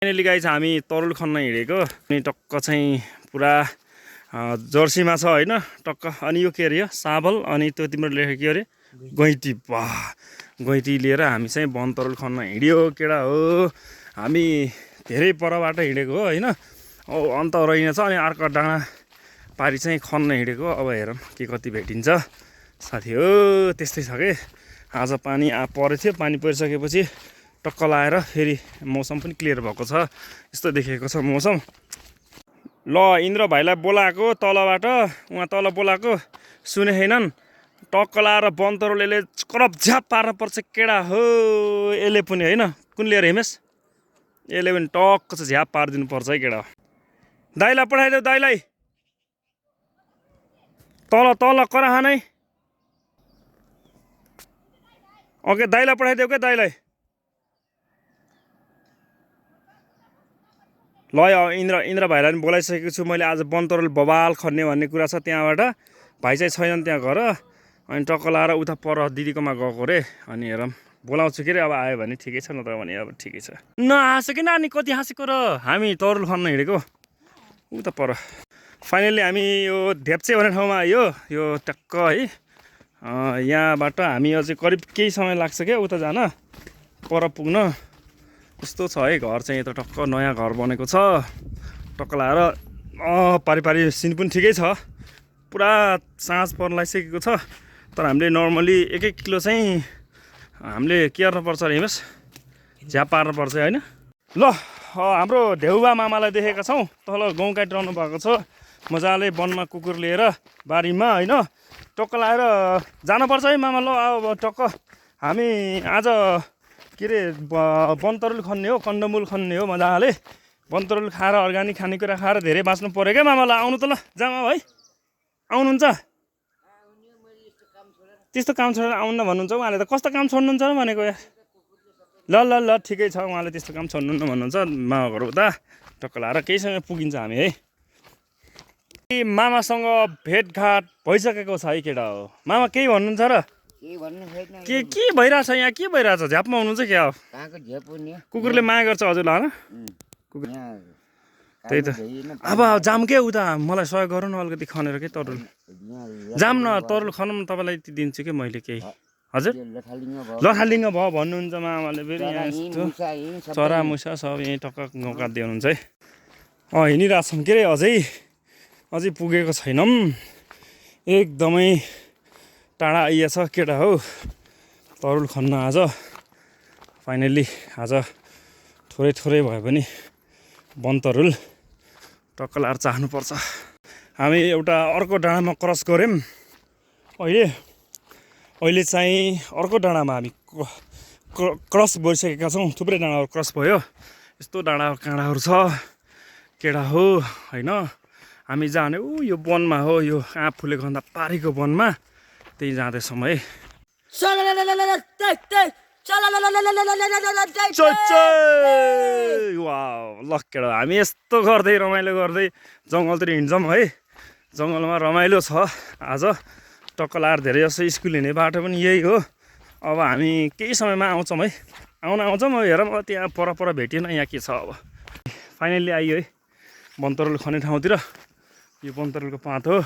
Finally guys हामी तरुल खन्न हिँडेको अनि टक्क चाहिँ पुरा जर्सीमा छ होइन टक्क। अनि यो के अरे यो साबल अनि त्यो तिम्रो लेखेको के अरे गैँती। वाह गैँती लिएर हामी चाहिँ वन तरुल खन्न हिँड्यो केटा हो। हामी धेरै परबाट हिँडेको हो होइन। अन्त रहेनछ अनि अर्को डाँडा पारी चाहिँ खन्न हिँडेको। अब हेरौँ के कति भेटिन्छ साथी हो। त्यस्तै छ के आज पानी परेको थियो। पानी परिसकेपछि टक्क लाएर फेरि मौसम पनि क्लियर भएको छ यस्तो देखिएको छ मौसम। ल इन्द्र भाइलाई बोलाएको तलबाट, उहाँ तल बोलाएको सुने छैनन्। टक्क लाएर वन तरुल यसले करप झ्याप पार्न पर्छ केडा हो। यसले पनि होइन कुन लिएर हिमेश यसले पनि टक्क चाहिँ झ्याप पारिदिनु पर्छ है केडा। दाइलाई पठाइदेऊ दाइलाई तल तल कराहा नै। ओके दाइलाई पठाइदेऊ क्या दाइलाई। ल इन्द्र भाइलाई पनि बोलाइसकेको छु मैले। आज वन तरुल बबाल खन्ने भन्ने कुरा छ। त्यहाँबाट भाइ चाहिँ छैनन् त्यहाँ घर। अनि टक्क लाएर उता पर दिदीकोमा गएको रे। अनि हेरौँ बोलाउँछु के अरे अब आयो भने ठिकै छ नत्र भने अब ठिकै छ। नहाँसो कि नानी कति हाँसेको र हामी तरुल खन्न हिँडेको उता पर। फाइनल्ली हामी यो ढेप्चे भन्ने ठाउँमा आयो यो टक्क है। यहाँबाट हामी अझै करिब केही समय लाग्छ क्या उता जान पर पुग्न। यस्तो छ है घर चाहिँ यता टक्क नयाँ घर बनेको छ। टक्क लाएर पारी सिन पनि ठिकै छ। पुरा साँझ पर्न लागिसकेको छ। तर हामीले नर्मली 1-1 किलो चाहिँ हामीले केर्नुपर्छ अरे हिमेश झ्याप पार्नुपर्छ होइन। ल हाम्रो ढेउबा मामालाई देखेका छौँ तल गहुँ काटिरहनु भएको छ मजाले वनमा कुकुर लिएर बारीमा होइन। टक्क लाएर जानुपर्छ है मामा। ल अब टक्क हामी आज के अरे वन तरुल खन्ने हो कन्दमुल खन्ने हो मजाले। वन तरुल खाएर अर्ग्यानिक खानेकुरा खाएर धेरै बाँच्नु पऱ्यो क्या मामा। ल आउनु त ल जामा है आउनुहुन्छ। त्यस्तो काम छोडेर आउनु भन्नुहुन्छ उहाँले त कस्तो काम छोड्नुहुन्छ र भनेको यार। ल ल ल ठिकै छ उहाँले त्यस्तो काम छोड्नु न भन्नुहुन्छ मामा घर उता। टक्क लाएर केही समय पुगिन्छ हामी है। मामासँग भेटघाट भइसकेको छ है केटा हो। मामा केही भन्नुहुन्छ र के भइरहेछ यहाँ के भइरहेछ झ्यापमा हुनुहुन्छ क्या हो। कुकुरले माया गर्छ हजुरलाई होइन। त्यही त अब जाम के उता मलाई सहयोग गरौँ न अलिकति खनेर के तरुल जाम न तरुल खनौँ तपाईँलाई दिन्छु कि मैले केही। हजुर लथालिङ्ग भयो भन्नुहुन्छ मामाले फेरि यहाँ यस्तो चरा मुसा सब यहीँ टक्क काट्दै हुनुहुन्छ है। हिँडिरहेछौँ के अरे अझै पुगेको छैनौँ। एकदमै टाढा आइएछ केटा हो तरुल खन्न आज। फाइनल्ली आज थोरै भए पनि वन तरुल टक्क लाएर चाख्नुपर्छ। हामी एउटा अर्को डाँडामा क्रस गऱ्यौँ अहिले चाहिँ अर्को डाँडामा हामी क्रस गरिसकेका छौँ। थुप्रै डाँडाहरू क्रस भयो। यस्तो डाँडा काँडाहरू छ केटा हो होइन। हामी जाने यो वनमा हो यो आँप फुलेको भन्दा पारीको वनमा त्यही जाँदैछौँ है। ल केटा हामी यस्तो गर्दै रमाइलो गर्दै जङ्गलतिर हिँड्छौँ है। जङ्गलमा रमाइलो छ आज। टक्क लाएर धेरै जस्तो स्कुल हिँड्ने बाटो पनि यही हो। अब हामी केही समयमा आउँछौँ है। आउँछौँ अब हेरौँ त्यहाँ पर भेटिएन यहाँ के छ। अब फाइनल्ली आइयो है वन तरुल खन्ने ठाउँतिर। यो वन तरुलको पात हो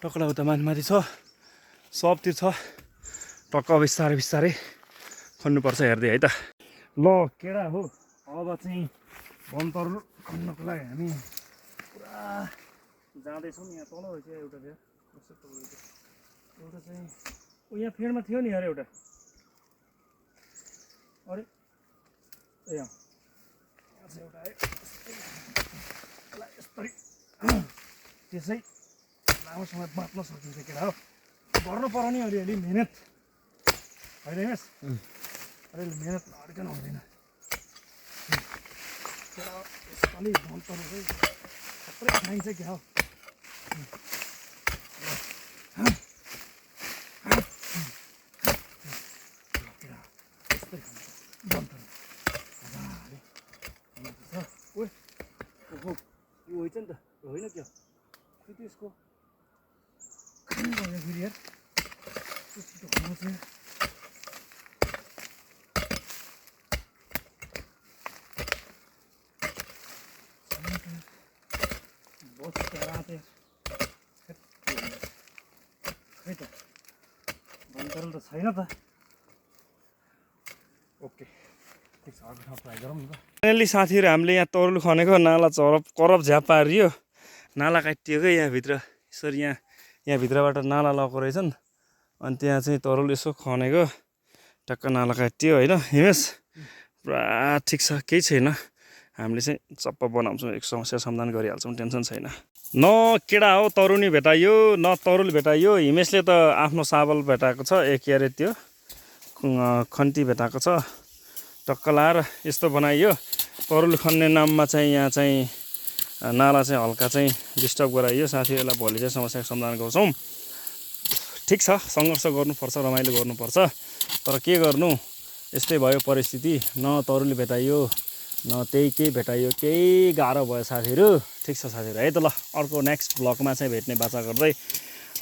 टक्क उता माथि छ सबतिर छ। टक्क बिस्तारै खन्नुपर्छ हेर्दै है त। ल केडा हो अब चाहिँ वन तरुल खन्नको लागि हामी पुरा जाँदैछौँ। यहाँ तल रहेछ एउटा चाहिँ यहाँ फेडमा थियो नि अरे एउटा अरे ए एउटा त्यसै लामो समय बाँच्न सकिन्छ केटा हो। गर्नु पर्यो नि अलिअलि मिहिनेत होइन हेर्नुहोस् अलिअलि मिहिनेत नगरिकन हुँदैन। अलिक वन तरुल चाहिँ थुप्रै खाइन्छ क्या हो। यो होइन नि त होइन क्या त्यसको खानु पर्यो फेरि यार त्यस्तो खानु चाहिँ। बनतरुल त छैन त ओके ठिक छ अर्को ठाउँ ट्राई गरौँ न त फाइनल्ली साथीहरू हामीले यहाँ तरुल खनेको नाला करप झ्याप पारियो नाला काटियो क्या यहाँभित्र यसरी यहाँभित्रबाट नाला लगाएको रहेछन् अनि त्यहाँ चाहिँ तरुल यसो खनेको टक्क नाला काटियो होइन हिमेश पुरा ठिक छ केही छैन हामीले चाहिँ चप्प बनाउँछौँ एक समस्या समाधान गरिहाल्छौँ टेन्सन छैन न केडा हो तरुनी भेटाइयो न तरुल भेटाइयो हिमेशले त आफ्नो साबल भेटाएको छ के अरे त्यो खन्ती भेटाएको छ टक्क लाएर यस्तो बनाइयो तरुल खन्ने नाममा चाहिँ यहाँ चाहिँ नाला चाहिँ हल्का चाहिँ डिस्टर्ब गराइयो साथीहरूलाई भोलि चाहिँ समस्याको समाधान गर्छौँ ठिक छ सङ्घर्ष गर्नुपर्छ रमाइलो गर्नुपर्छ तर के गर्नु यस्तै भयो परिस्थिति न तरुल भेटाइयो न त्यही केही भेटाइयो केही गाह्रो भयो साथीहरू ठिक छ साथीहरू है त ल अर्को नेक्स्ट ब्लगमा चाहिँ भेट्ने बाचा गर्दै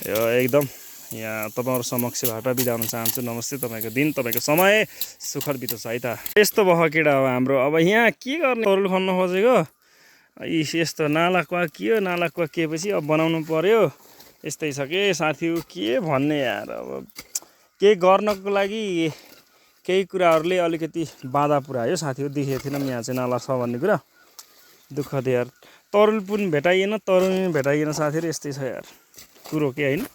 यो एकदम यहाँ तपाईँहरू समक्षबाट बिदा हुन चाहन्छु नमस्ते तपाईँको दिन तपाईँको समय सुखद बितोस् है त यस्तो भयो केटा हो हाम्रो अब यहाँ के गर्ने तरुल खन्न खोजेको यस्तो नाला कुवा के हो नाला कुवा केपछि अब बनाउनु पर्यो यस्तै छ के साथीहरू के भन्ने यार अब केही गर्नको लागि केही कुराहरूले अलिकति बाधा पुऱ्यायो साथीहरू देखेको थिएनौँ यहाँ चाहिँ नाला छ भन्ने कुरा दुःख दियो यार तरुल पनि भेटाइएन तरुल पनि भेटाइएन साथीहरू यस्तै छ यार कुरो के होइन